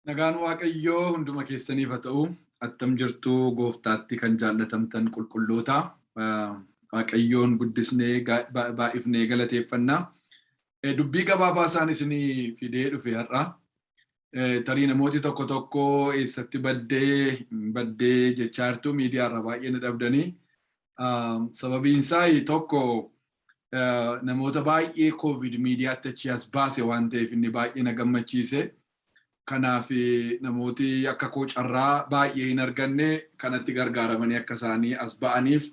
Nagaan Waaqayyoo hunduma keessaniif haa ta'u. Attam jirtu gooftaatti kan jaallatamtan qulqulloota. Waaqayyoon guddisnee baay'ifnee galateeffanna. Dubbii gabaabaa isaan isinii fidee dhufe har'a. Tarii namooti tokko tokko eessatti baddee baddee jechaa jirtu, miidiyaa irra baay'ee na dhabdanii. Sababiin isaa tokko, namoota baay'ee Covid miidiyaatti achi as baase waan ta'eef inni baay'ee na gammachiise. Kanaaf namooti akka koo carraa baay'ee hin arganne kanatti gargaaramanii akka isaanii as ba'aniif,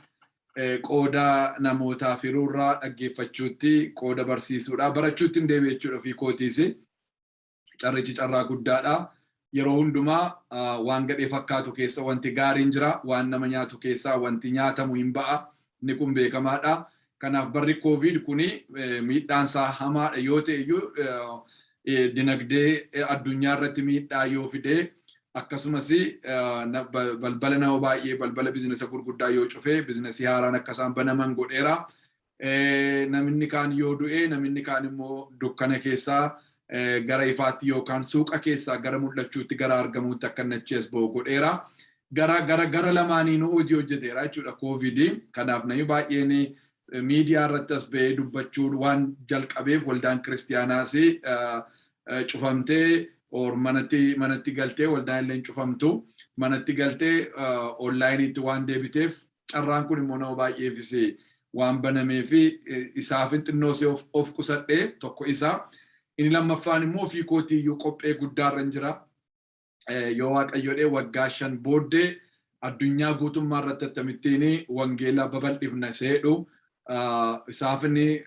qooda namootaaf hiruurraa dhaggeeffachuutti, qooda barsiisuudha barachuutti hin deebi'e jechuudha ofii kootiis. Carrichi carraa guddaadha. Yeroo hundumaa waan gadhee fakkaatu keessa wanti gaariin jira, waan nama nyaatu keessaa wanti nyaatamu hin ba'a. Inni kun beekamaadha. Kanaaf barri Covid kuni miidhaan isaa hamaadha yoo ta'e iyyuu, dinagdee addunyaa irratti miidhaa yoo fide, akkasumas balbala nama baay'ee, balbala bizinesa gurguddaa yoo cufe, bizinesii haaraan akka isaan banaman godheera. Namni kaan yoo du'e, namni kaan immoo dukkana keessaa gara ifaatti yookaan suuqa keessaa gara mul'achuutti, gara argamuutti akka inni achi as ba'u godheera. Gara gara gara lamaaniinuu hojii hojjeteera jechuudha Covid. Kanaaf namni baay'een miidiyaa irratti as ba'ee dubbachuu waan jalqabeef, waldaan kiristiyaanaas cufamtee or manatti galtee, waldaan illee cufamtu, manatti galtee onlaayiniitti waan deebiteef, carraan kun immoo nama baay'eefis waan banamee fi isaafin xinnoosee of qusadhee tokko isa. Inni lammaffaan immoo ofii kootii iyyuu qophee guddaarra hin jira. Yoo Waaqayyoodhee, waggaa 5 booddee addunyaa guutummaa irratti akkamittiin wangeela babal'ifna seedhu, isaafni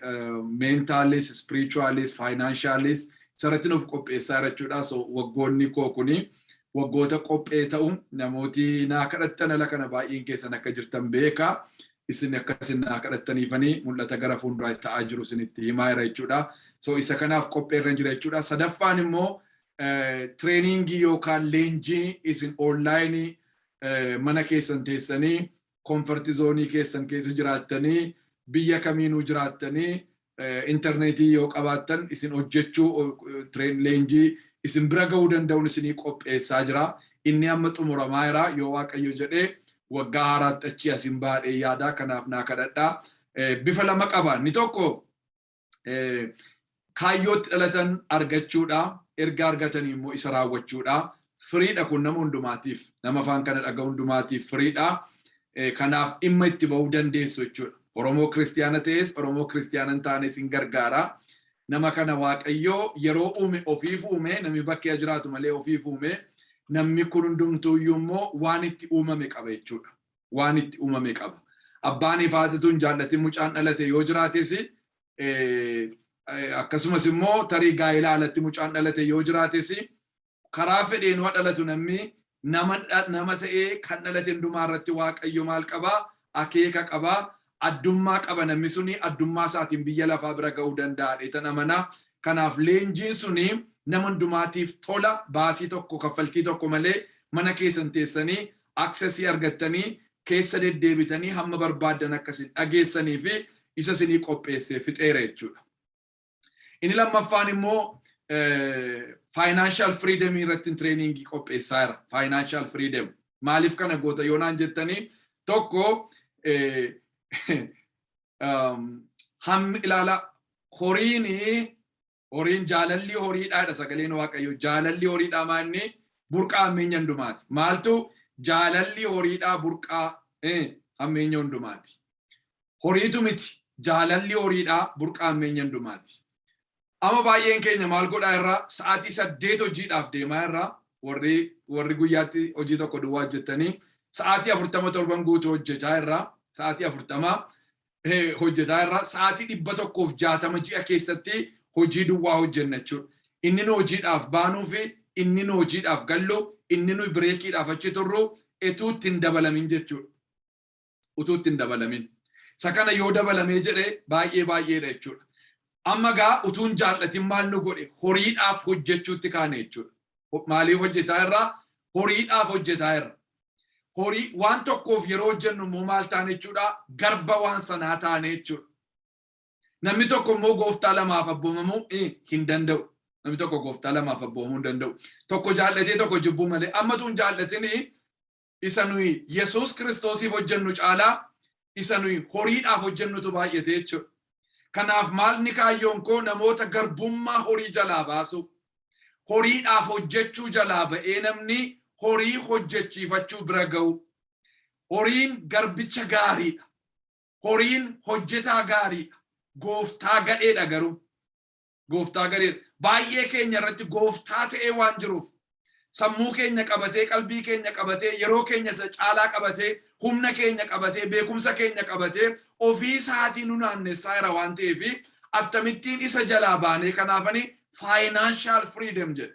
mentalis, spiritualis, financialis isarratti nuuf qopheessaa jechuudha. So waggoonni koo kuni waggoota qophee ta'u. Namooti naa kadhattan ala kana baay'een keessan akka jirtan beeka. Isin akka isin naa kadhattaniifanii mul'ata gara fuulduraa ta'aa jiru isinitti himaa jira jechuudha. So isa kanaaf qopheerra jira jechuudha. Sadaffaan immoo trainingii yookaan leenjii isin onlaayinii mana keessan teessanii, comfort zoneii keessan keessa jiraattanii, biyya kamiinuu jiraattanii, intarneetii yoo qabaattan isin hojjechuu, leenjii isin bira ga'uu danda'uun isinii qopheessaa jira. Inni amma xumuramaa jira. Yoo Waaqayyo jedhee, waggaa haaraatti achii asin baadhee yaada. Kanaaf naa kadhadhaa. Bifa lama qaba. Inni tokko kaayyootti dhalatan argachuudha. Erga argatanii immoo isa raawwachuudha. Freedha kun nama hundumaatiif. Nama afaan kana dhaga'u hundumaatiif freedha. Kanaaf dhimma itti ba'uu dandeessu jechuudha. Oromoo kiristiyaana ta'es, Oromoo kiristiyaana hin taanes hin gargaara. Nama kana Waaqayyoo yeroo uume ofiif uume, namni bakkee jiraatu malee ofiif uume. Namni kun hundumtuuyyuu immoo waan itti uumame qaba jechuudha. Waan itti uumame qaba. Abbaan ifaatitu hin jaallatin mucaan dhalate yoo jiraates, akkasumas immoo tarii gaa'ela alatti mucaan dhalate yoo jiraates, karaa fedheen waa dhalatu, namni nama nama ta'ee kan dhalate hundumaa irratti Waaqayyo maal qabaa? Akeeka qabaa. Addummaa qaba namni suni, addummaa isaatiin biyya lafaa bira ga'uu danda'a dheetan amanaa. Kanaaf leenjiin suni nama hundumaatiif tola, baasii tokko, kaffaltii tokko malee mana keessan teessanii accessii argattanii keessa deddeebitanii hamma barbaaddan akkasin dhageessanii fi isa isinii qopheessee fixeera jechuudha. Inni lammaffaan immoo financial freedom irratti trainingii qopheessaa jira. Financial freedom. Maaliif kana goota yoo naan jettanii, tokko, hammi ilaala, horiin jaalalli horiidhaadha sagaleen Waaqayyo. Jaalalli horiidhaa maanni burqaa hammeenya hundumaati. Maaltu? Jaalalli horiidhaa burqaa hammeenya hundumaati. Horiitu miti, jaalalli horiidhaa burqaa hammeenya hundumaati. Amma baay'een keenya maal godhaa irraa? Sa'aatii 8 hojiidhaaf deemaa irraa. Warri guyyaatti hojii tokko duwwaa hojjettanii sa'aatii 40 torban guutuu hojjetaa irraa, sa'aatii 40 hojjetaa irraa, sa'aatii 160 ji'a keessatti hojii duwwaa hojjenna jechuudha. Inni nu hojiidhaaf baanuu fi inni nu hojiidhaaf gallu, inni nu breakiidhaaf achi turru etuu itti hin dabalamin jechuudha. Utuu itti hin dabalamin. Isa kana yoo dabalamee jedhe baay'ee baay'eedha jechuudha. Amma gaa utuun jaallatin maal nu godhe? Horiidhaaf hojjechuutti kaane jechuudha. Maaliif hojjetaa irraa? Horiidhaaf hojjetaa irra. Horii waan tokkoof yeroo hojjennu immoo maal taane jechuudha? Garba waan sanaa taane jechuudha. Namni tokko immoo gooftaa lamaaf abboomamuu hin danda'u. Namni tokko gooftaa lamaaf abboomuu hin danda'u. Tokko jaallatee tokko jibbuu malee. Ammatu hin jaallatinii isa nuyi Yesuus Kiristoosiif hojjennu caalaa isa nuyi horiidhaaf hojjennutu baay'ate jechuudha. Kanaaf maalni kaayyoon koo namoota garbummaa horii jalaa baasu. Horiidhaaf hojjechuu jalaa ba'ee namni horii hojjechiifachuu bira ga'u. Horiin garbicha gaariidha. Horiin hojjetaa gaariidha. Gooftaa gadheedha garuu. Gooftaa gadheedha. Baay'ee keenya irratti gooftaa ta'ee waan jiruuf sammuu keenya qabatee, qalbii keenya qabatee, yeroo keenya isa caalaa qabatee, humna keenya qabatee, beekumsa keenya qabatee ofii isaatii nu naannessaa jira waan ta'eef, akkamittiin isa jalaa baanee, kanaafani financial freedom jedhe.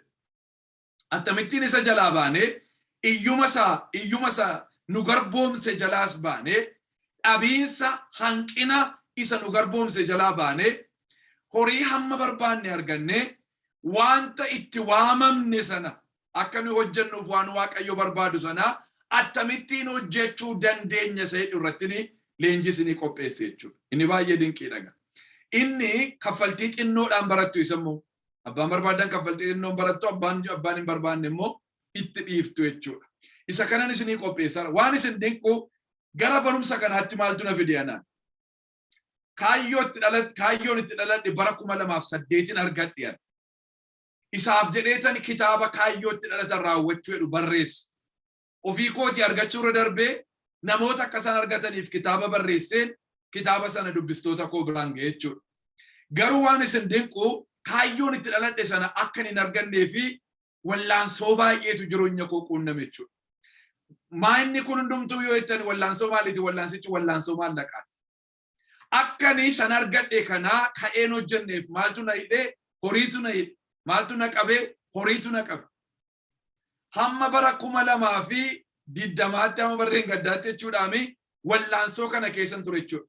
Akkamittiin isa jalaa baanee, iyyuma isaa nu garboomse jalaas baanee, dhabiinsa hanqina isa nu garboomse jalaa baanee, horii hamma barbaanne argannee, wanta itti waamamne sana akka nu hojjennuuf waan Waaqayyo barbaadu sana akkamittiin hojjechuu dandeenya isa jedhu irratti leenjii isinii qopheesse jechuudha. Inni baay'ee dinqiidha. Inni kaffaltii xinnoodhaan barattu. Isa immoo abbaan barbaadan kaffaltii xinnoon barattu, abbaan hin barbaanne immoo itti dhiiftu jechuudha. Isa kanan isinii qopheessaa. Waan isin dinqu, gara barumsa kanaatti maaltu na fide anaan? Kaayyoon itti dhaladhe bara 2008n argadhe. Isaaf jedheetan kitaaba "Kaayyoo itti dhalatan raawwachuu" jedhu barreesse. Ofii kootii argachuu irra darbee namoota akka isaan argataniif kitaaba barreesseen kitaaba sana dubbistoota koo biraan ga'e jechuudha. Garuu waan isin dinqu, kaayyoon itti dhaladhe sana akka hin argannee fi wallaansoo baay'eetu jireenya koo quunname jechuudha. Maayinni kun hundumtuu yoo jettan, wallaansoo maaliiti? Wallaansichi wallaansoo maallaqaati. Akkani san argadhe kanaa ka'een hojjenneef maaltu na hidhee? Horiitu na hidhe. Maaltu na qabee? Horiitu na qabe. Hamma bara 2020tti, hamma barreen gaddaatti jechuudhaami, wallaansoo kana keessan ture jechuudha.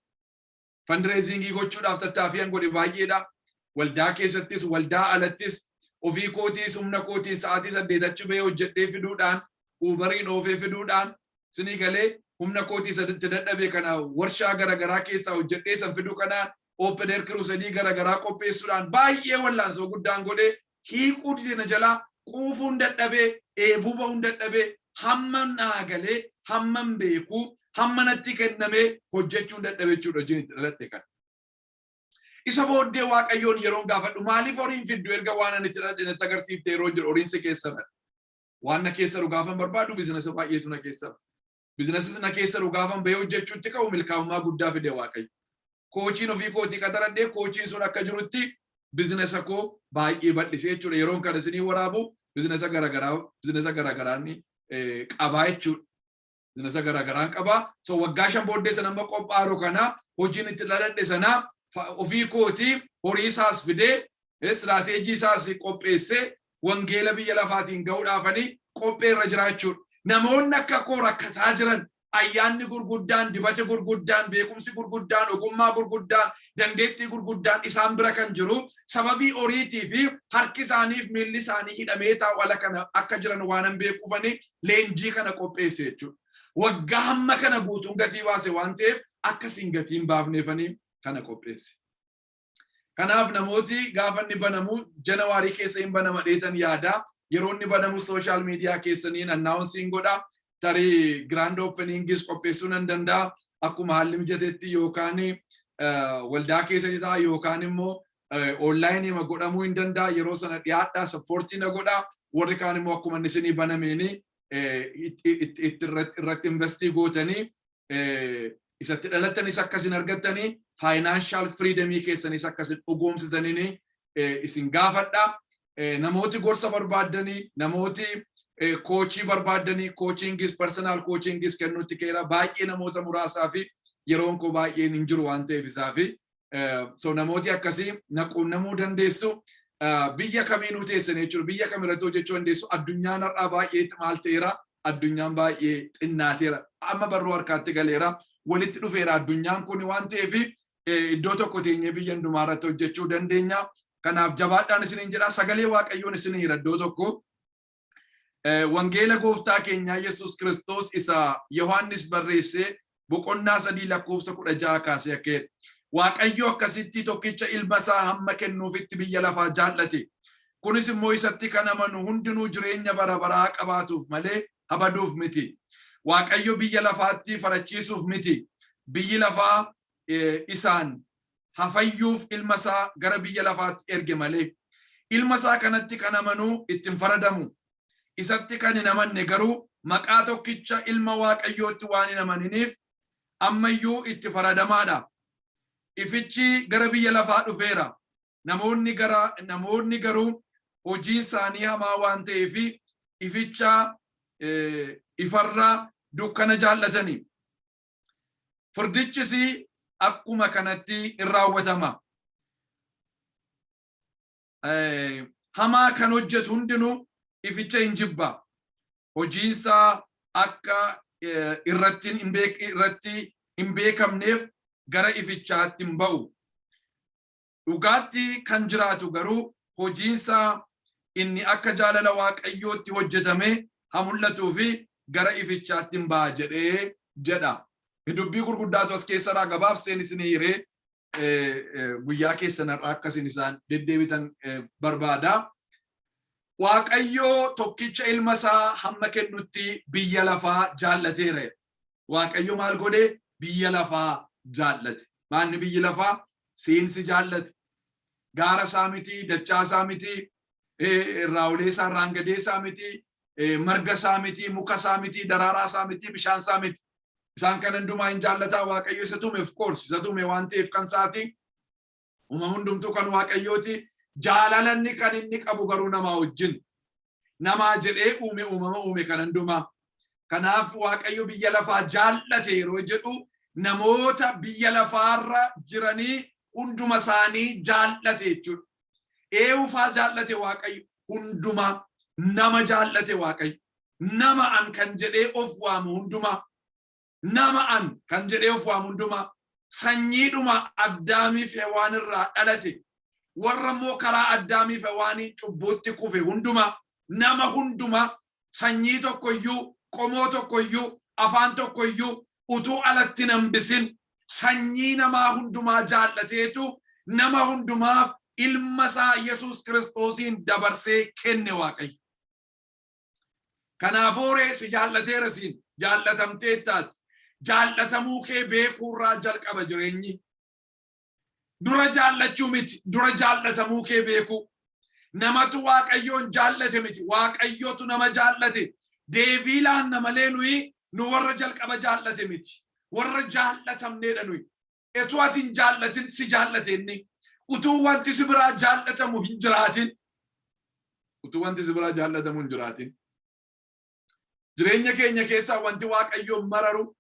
Fundraising gochuudhaaf tattaaffii an godhe baay'eedha. Waldaa keessattis, waldaa alattis, ofii kootiis, humna kootiin sa'aatii 8 achi bahee hojjedhee fiduudhaan, Uberiin oofee fiduudhaan, sinii galee, humna kootii saditti dadhabe kana warshaa garaagaraa keessaa hojjedhee san fiduu kanaan, open air crusade garaagaraa qopheessuudhaan baay'ee wallaansoo guddaan godhee hiiquu dide na jalaa, quufuun dadhabee, eebuu bahuun dadhabee, hamma naa galee, hamman beekuu, hamma natti kennamee hojjechuun dadhabe jechuudha hojiin itti dhaladhe kana. Isa booddee Waaqayyoon yeroon gaafadhu, "Maaliif horiin fiddu erga waan ani itti dhaladhe natti agarsiifte?" yeroo jiru, "Horiin si keessa dha." Waan na keessa jiru gaafan barbaadu business baay'eetu na keessa. Businessis na keessa jiru gaafan bahee hojjechuutti ka'u milkaa'ummaa guddaa fide Waaqayyo. Coachiin ofii kootii qaxaradhee, coachiin sun akka jirutti business koo baay'ee bal'isee jechuudha. Yeroon kana isinii waraabu business garaagaraa qabaa jechuudha. Business garaagaraan qabaa. So waggaa 5 booddee sana amma qophaa'u kana hojiin itti dhaladhe sana ofii kootii horii isaas fidee, strategy isaas qopheessee, wangeela biyya lafaatiin ga'uudhaafanii qophee irra jira jechuudha. Namoonni akka koo rakkataa jiran, ayyaanni gurguddaan, dibata gurguddaan, beekumsi gurguddaan, ogummaa gurguddaan, dandeettii gurguddaan isaan bira kan jiru sababii horiitii fi harki isaaniif miilli isaanii hidhamee taa'u ala kana akka jiran waan hin beekuufanii leenjii kana qopheesse jechuudha. Waggaa hamma kana guutuun gatii baase waan ta'eef akkasiin gatiin baafneefanii kana qopheesse. Kanaaf namooti gaafa inni banamu, January keessa hin banama dheetan yaada. Yeroo inni banamu social media keessaniin announcing godha. Tarii grand openingis qopheessuu nan danda'a. Akkuma haalli mijatetti yookaan waldaa keessatti ta'a yookaan immoo online godhamuu hin danda'a. Yeroo sana dhiyaadhaa, support na godha. Warri kaan immoo akkuma inni isinii banameeni irratti invest gootanii, isatti dhalattanis akkasin argattanii, financial freedom keessanis akkasin dhugoomsitanii isin gaafadha. Namooti gorsa barbaaddanii, namooti coach barbaaddanii, coachingis, personal coachingis kennuutti keera baay'ee namoota muraasaa fi yeroon koo baay'een hin jiru waan ta'eef isaa fi so namooti akkasii na quunnamuu dandeessu. Biyya kamiinuu teessan jechuudha. Biyya kamirratti hojjechuu dandeessu. Addunyaan har'aa baay'ee maal ta'eera? Addunyaan baay'ee xinnaateera. Amma barruu harkaatti galeera. Walitti dhufeera addunyaan kun waan ta'eef iddoo tokko teenyee biyya hundumaa irratti hojjechuu dandeenya. Kanaaf jabaadhaan isiniin jedha. Sagalee Waaqayyoon isin hira iddoo tokko. Wangeela gooftaa keenyaa Yesuus Kiristoos isa Yohaannis barreessee boqonnaa 3 lakkoofsa 16 kaasee akka jedhe. "Waaqayyo akkasitti tokkicha ilma isaa hamma kennuufitti biyya lafaa jaallate. Kunis immoo isatti kan amanu hundinuu jireenya bara baraa qabaatuuf malee habaduuf miti. Waaqayyo biyya lafaatti farachiisuuf miti. Biyyi lafaa isaan hafayyuuf ilma isaa gara biyya lafaatti erge malee. Ilma isaa kanatti kan amanu ittiin faradamu. Isatti kan hin amanne garuu maqaa tokkicha ilma Waaqayyootti waan hin amaniniif ammayyuu itti faradamaadha. Ifichi gara biyya lafaa dhufeera. Namoonni garuu hojiin isaanii hamaa waan ta'eef ificha ifarraa dukkana jaallatani. Firdichis akkuma kanatti in raawwatama. Hamaa kan hojjetu hundinuu ificha hin jibba. Hojiinsaa akka irratti hin beekamneef gara ifichaatti hin ba'u. Dhugaatti kan jiraatu garuu hojiinsaa inni akka jaalala Waaqayyootti hojjetame haa mul'atuu fi gara ifichaatti hin ba'a jedhee jedha. Dubbii gurguddaatu as keessarraa gabaabseen isin hiree guyyaa keessan har'aa akkasiin isaan deddeebitan barbaada. Waaqayyo tokkicha ilma isaa hamma kennutti biyya lafaa jaallateera. Waaqayyo maal godhee? Biyya lafaa jaallate. Maanni biyyi lafaa? Seensi jaallate. Gaara isaa miti, dachaa isaa miti, raawulee isaa, raangadee isaa miti, marga isaa miti, muka isaa miti, daraaraa isaa miti, bishaan isaa miti. Isaan kan hundumaa hin jaallataa. Waaqayyo isa tume, of course, isa tume waan ta'eef kan isaati. Uumama hundumtuu kan Waaqayyooti. Jaalalanni kan inni qabu garuu namaa wajjin. Namaa jedhee uume, uumama uume kan hundumaa. Kanaaf Waaqayyo biyya lafaa jaallate yeroo jedhu namoota biyya lafaarra jiranii hunduma isaanii jaallate jechuudha. Eenyufaa jaallate Waaqayyo? Hundumaa nama jaallate Waaqayyo. Nama an kan jedhee of waamu hundumaa. Nama an kan jedhee of waamu hundumaa. Sanyiidhuma Addaamiif Hewaan irraa dhalate. Warra immoo karaa Addaamiif Hewaanii cubbuutti kufe hundumaa. Nama hundumaa, sanyii tokkoyyuu, qomoo tokkoyyuu, afaan tokkoyyuu utuu alatti hin hambisin sanyii namaa hundumaa jaallateetu nama hundumaaf ilma isaa Yesuus Kiristoosiin dabarsee kenne Waaqayyo. Kanaafuu ree si jaallateera, siin jaallatamteettaati. Jaallatamuu kee beekuurraa jalqaba jireenyi. Dura jaallachuu miti, dura jaallatamuu kee beekuu. Namatu Waaqayyoon jaallate miti, Waaqayyotu nama jaallate. Deebii laanna malee nuyi nu warra jalqaba jaallate miti. Warra jaallatamneedha nuyi. Etuu ati hin jaallatin si jaallate inni. Utuu wanti si biraa jaallatamu hin jiraatin. Utuu wanti si biraa jaallatamu hin jiraatin. Jireenya keenya keessaa wanti Waaqayyoon mararu,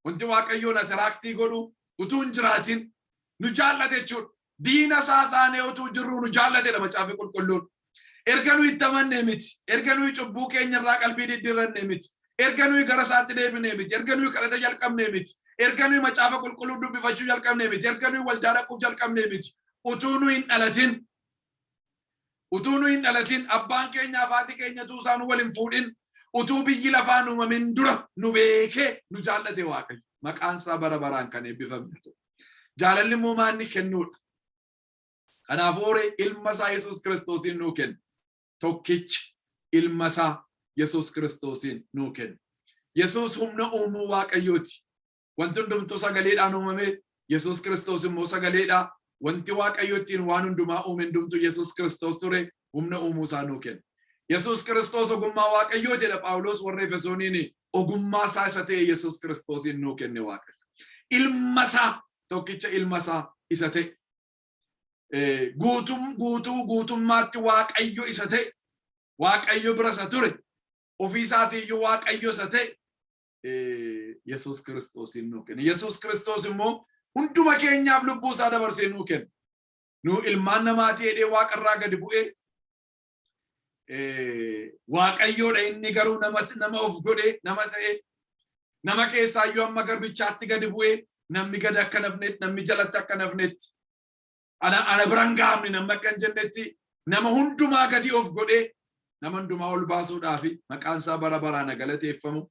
wanti Waaqayyoon attract godhu utuu hin jiraatin nu jaallate jechuudha. Diina isaa taanee utuu jirru nu jaallatedha Macaafi Qulqulluun. Erga nuyi itti amannee miti. Erga nuyi cubbuu keenya irraa qalbii diddiirrannee miti. Erga nuyi gara isaatti deebinee miti. Erga nuyi kadhata jalqabnee miti. Erga nuyi Macaafa Qulqulluu dubbifachuu jalqabnee miti. Erga nuyi waldaa dhaquu jalqabnee miti. Utuu nuyi hin dhalatin. Utuu nuyi hin dhalatin, abbaan keenya haati keenya utuu isaan wal hin fuudhin, utuu biyyi lafaa nu uumamin dura nu beekee nu jaallate Waaqayyo. Maqaan isaa bara baraan kan eebbifame. Jaalalli immoo maanni? Kennuudha. Kanaafuu horee ilma isaa Yesuus Kiristoosiin nuu kenne. Tokkichi ilma isaa Yesuus Kiristoosiin nuu kenne. Yesuus humna uumuu Waaqayyooti. Wanti hundumtuu sagaleedhaan uumame. Yesuus Kiristoos immoo sagaleedha. Wanti Waaqayyo ittiin waan hundumaa uume hundumtuu Yesuus Kiristoos ture, humna uumuu isaa nuu kenne. Yesuus Kiristoos ogummaa Waaqayyoo jedha Phaawulos warra Efesooniin. Ogummaa isaa isa ta'e Yesuus Kiristoosiin nuu kenne Waaqayyo. Ilma isaa tokkicha, ilma isaa isa ta'e, guutum guutuu guutummaatti Waaqayyo isa ta'e, Waaqayyo bira isa ture, ofii isaatiiyyuu Waaqayyo isa ta'e Yesuus Kiristoosiin nuu kenne. Yesuus Kiristoos immoo hunduma keenyaaf lubbuu isaa dabarsee nuu kenne. Nu ilmaan namaatii jedhee waaqarraa gadi bu'ee, Waaqayyoodha inni garuu nama of godhe, nama ta'e, nama keessaayyuu amma garbichaatti gadi bu'ee, namni gadi akka nafnetti, namni jalatti akka nafnetti, ana biran gahamne namni akka hin jennetti, nama hundumaa gadi of godhee nama hundumaa ol baasuudhaaf, maqaan isaa bara baraan galateeffamu.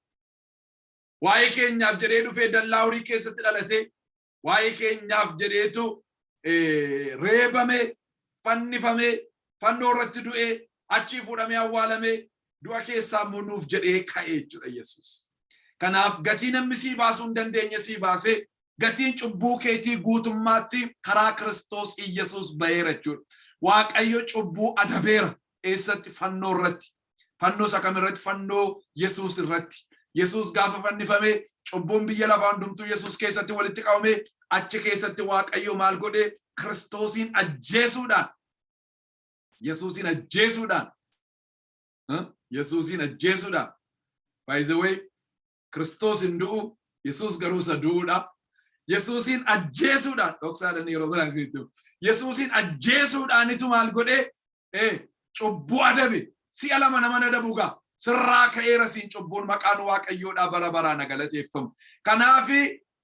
Waa'ee keenyaaf jedhee dhufee dallaa horii keessatti dhalatee, waa'ee keenyaaf jedheetu reebame, fannifame. Fannoo irratti du'ee, achii fuudhamee awwaalamee, du'a keessaa immoo nuuf jedhee ka'ee jechuudha Yesuus. Kanaaf gatii namni sii baasuu hin dandeenye sii baasee, gatiin cubbuu keetii guutummaatti karaa Kiristoos Iyyasuus ba'eera jechuudha. Waaqayyo cubbuu adabeera. Eessatti? Fannoo irratti. Fannoo isa kam irratti? Fannoo Yesuus irratti. Yesuus gaafa fannifamee, cubbuun biyya lafaa hundumtuu Yesuus keessatti walitti qabamee, achi keessatti Waaqayyo maal godhee? Kiristoosiin ajjeesuudhaan, Yesuusiin ajjeesuudhaan, Yesuusiin ajjeesuudhaan. By the way, Kiristoos hin du'u, Yesuus garuu isa du'uudha. Yesuusiin ajjeesuudhaan, dhoksaadhaan yeroo biraan isinitti. Yesuusiin ajjeesuudhaanitu maal godhee? Cubbuu adabe. Si'a lama nama adabu gaa. Sirraa ka'eera siin cubbuun. Maqaan Waaqayyoodhaa bara baraan galateeffamu. Kanaaf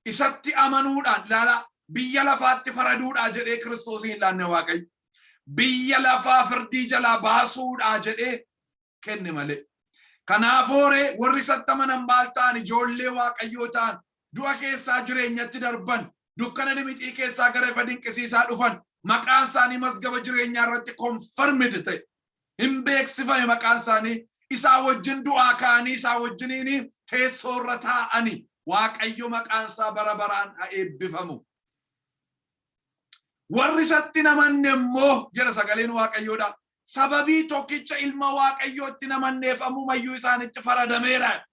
isatti amanuudhaan, ilaala, biyya lafaatti faraduudhaa jedhee Kiristoosiin hin laanne Waaqayyo. Biyya lafaa firdii jalaa baasuudhaa jedhee kenne malee. Kanaafuu warri isatti amanan maal ta'an? Ijoollee Waaqayyoo ta'an, du'a keessaa jireenyatti darban, dukkana limixii keessaa gara ifa dinqisiisaa dhufan, maqaan isaanii mazgaba jireenyaa irratti confirmed ta'e. Hin beeksifame maqaan isaanii. Isaa wajjin du'aa ka'anii, isaa wajjiniin teessoo irra taa'anii. Waaqayyo maqaan isaa bara baraan haa eebbifamu. Warri isatti namanne immoo, jedha sagaleen Waaqayyoodha, sababii tokkicha ilma Waaqayyootti namanneef ammumayyuu isaanitti faradameera.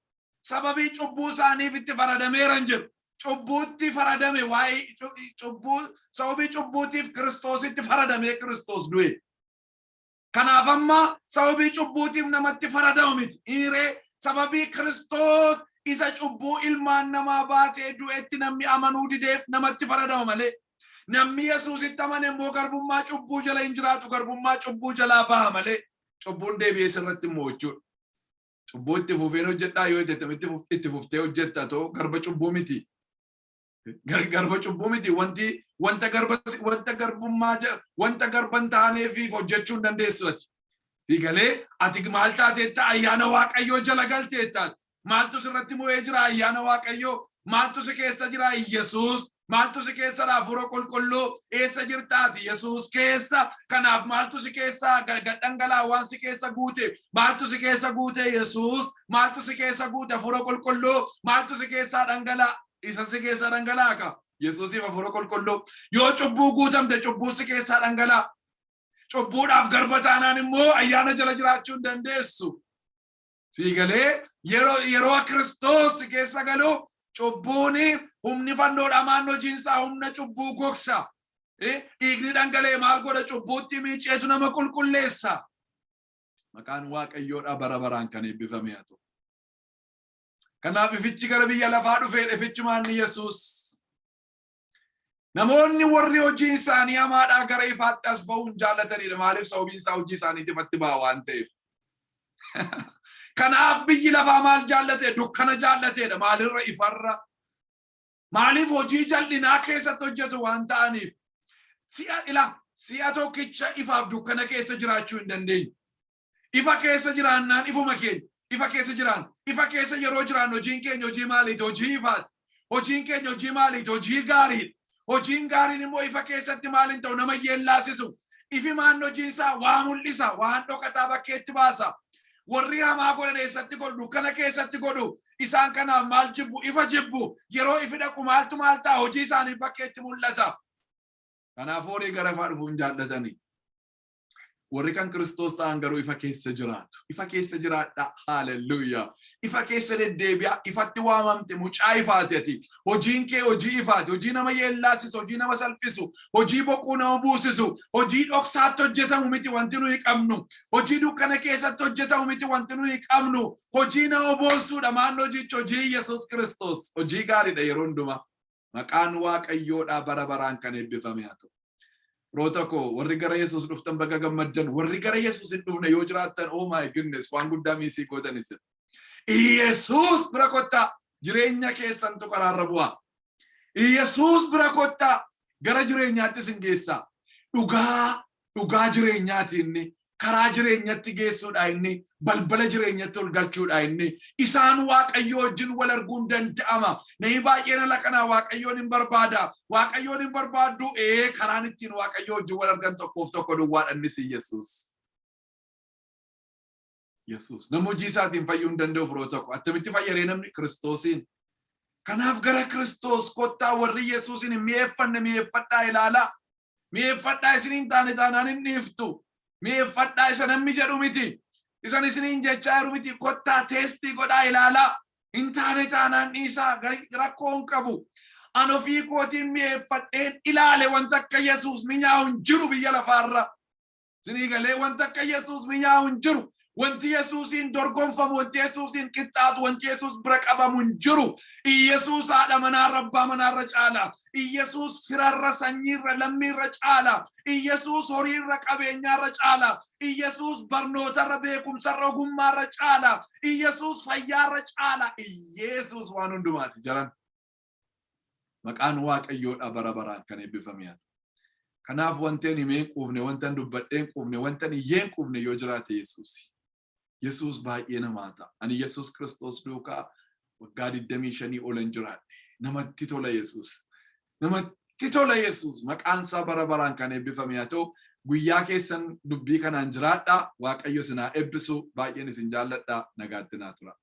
Sababii cubbuu isaaniif itti faradameera hin jedhu. Cubbuutti faradame, waa'ee cubbuu, sababii cubbuutiif Kiristoositti faradamee Kiristoos du'e. Kanaaf amma sababii cubbuutiif namatti faradamu miti. Hiiree sababii Kiristoos isa cubbuu ilmaan namaa baatee du'etti namni amanuu dideef namatti faradama malee. Namni Yesuusitti amane immoo garbummaa cubbuu jala hin jiraatu, garbummaa cubbuu jalaa baha malee cubbuun deebi'ee sirratti immoo jechuudha. Cubbuu itti fufeen hojjedhaa yoo jette, itti fuftee hojjetta ta'u garba cubbuu miti. Garba cubbuu miti. Wanti wanta garba wanta garbummaa wanta garba hin taaneef hojjechuu hin dandeessu ati. Si galee? Ati maal taateetta? Ayyaana Waaqayyoo jala galteetta. Maaltu sirratti mo'ee jira? Ayyaana Waaqayyoo. Maaltu si keessa jira? Yesuus. Maaltu si keessa? Hafuura Qulqulluu. Eessa jirtaati? Yesuus keessa. Kanaaf maaltu si keessa dhangala'aa waan si keessa guute? Maaltu si keessa guute? Yesuus. Maaltu si keessa guute? Hafuura Qulqulluu. Maaltu si keessaa dhangala'a? Isa si keessaa dhangala'a ka. Yesuusiif Hafuura Qulqulluu. Yoo cubbuu guutamte, cubbuu si keessaa dhangala'a. Cubbuudhaaf garba taanaan immoo ayyaana jala jiraachuu hin dandeessu. Sii galee? Yeroo Kiristoos si keessa galu, cubbuun humni fannoodha maan hojiinsaa humna cubbuu gogsa. Dhiigni dhangala'e maal godha? Cubbuutti miiceetu nama qulqulleessa. Maqaan Waaqayyoodha bara baraan kan eebbifame haa ta'u. Kanaaf ifichi gara biyya lafaa dhufeedha. Ifichi maanni? Yesuus. Namoonni warri hojiin isaanii hamaadhaa gara ifaatti as ba'uun jaallatanidha. Maaliif? Sababiin isaa hojii isaaniitiif ifatti ba'a waan ta'eef. Kanaaf biyyi lafaa maal jaallate? Dukkana jaallateedha. Maalirra? Ifarra. Maaliif? Hojii jal'inaa keessatti hojjetu waan ta'aniif. Si'a ila si'a tokkicha ifaaf dukkana keessa jiraachuu hin dandeenyu. Ifa keessa jiraannaan ifuma keenya. Ifa keessa jiraan. Ifa keessa yeroo jiraan hojiin keenya hojii maaliiti? Hojii ifaati. Hojiin keenya hojii maaliiti? Hojii gaariidha. Hojiin gaariin immoo ifa keessatti maal hin ta'u? Nama yeellaasisu. Ifi maan hojiin isaa? Waa mul'isa, waan dhokataa bakkeetti baasa. Warri hamaa godhan eessatti godhu? Dukkana keessatti godhu. Isaan kanaaf maal jibbu? Ifa jibbu. Yeroo ifi dhaqu maaltu maal ta'a? Hojii isaanii bakkeetti mul'ata. Kanaaf horii gara ifaa dhufuun jaallatanii. Warri kan Kiristoos ta'an garuu ifa keessa jiraatu. Ifa keessa jiraadha. Haaleluyyaa. Ifa keessa deddeebi'a. Ifatti waamamte, mucaa ifaati ati. Hojiin kee hojii ifaati. Hojii nama yeellaasisu, hojii nama salphisu, hojii boquu nama buusisu, hojii dhoksaatti hojjetamu miti wanti nuyi qabnu. Hojii dukkana keessatti hojjetamu miti wanti nuyi qabnu. Hojii nama boonsuudha. Maan hojichi? Hojii Yesuus Kiristoos. Hojii gaariidha yeroo hundumaa. Maqaan Waaqayyoodhaa bara baraan kan eebbifame haa ta'u. Firoota koo, warri gara Yesuus dhuftan baga gammaddan. Warri gara Yesuus hin dhufne yoo jiraattan, oh my goodness, waan guddaa miss gootan isin. Yesuus bira kottaa, jireenya keessantu karaarra bu'a. Yesuus bira kottaa, gara jireenyaatti isin geessa. Dhugaa, dhugaa jireenyaati inni. Karaa jireenyatti geessuudha inni. Balbala jireenyatti ol galchuudha inni. Isaan Waaqayyoo wajjin wal arguun danda'ama. Namni baay'een ala kanaa Waaqayyoon hin barbaada. Waaqayyoon hin barbaaddu, ee, karaan ittiin Waaqayyoo wajjin wal argan tokkoof tokko duwwaadha, innis Yesuus. Yesuus. Namni hojii isaatiin fayyuu hin danda'u, firoota tokko. Attamitti fayyaree namni? Kiristoosiin. Kanaaf gara Kiristoos kottaa. Warri Yesuusin hin mi'eeffanne, mi'eeffadhaa ilaalaa. Mi'eeffadhaa, isin hin taane taanaan hin dhiiftu. Mi'eeffadhaa, isa namni jedhu miti. Isan isiniin jechaa jiru miti. Kottaa, test godhaa ilaalaa. Hin taane taanaan dhiisaa, rakkoo hin qabu. An ofii kootiin mi'eeffadheen ilaale, wanta akka Yesuus mi'aawu hin jiru biyya lafaarra. Isinii galee? Wanta akka Yesuus mi'aawu hin jiru. Wanti Yesuusiin dorgonfamu, wanti Yesuusiin qixxaatu, wanti Yesuus bira qabamu hin jiru. Iyesuus haadha manaarra, abbaa manaarra caala. Iyesuus firarra, sanyiirra, lammiirra caala. Iyesuus horiirra, qabeenyaarra caala. Iyesuus barnootarra, beekumsarra, ogummaarra caala. Iyesuus fayyaarra caala. Iyesuus waan hundumaati jaran. Maqaan Waaqayyoodha bara baraan kan eebbifame haa ta'u. Kanaaf wanti ani himee hin quufne, wanta ani dubbadhee hin quufne, wanta ani iyyee hin quufne yoo jiraate, Yesuus. Yesuus baay'ee namaa ta'a. Ani Yesuus Kiristoos duukaa waggaa 25 olan jiraadhe. Namatti tola Yesuus. Namatti tola Yesuus. Maqaan isaa bara baraan kan eebbifame haa ta'u. Guyyaa keessan dubbii kanaan jiraadhaa. Waaqayyo isin haa eebbisu. Baay'een isin jaalladha. Nagaatti naa tura.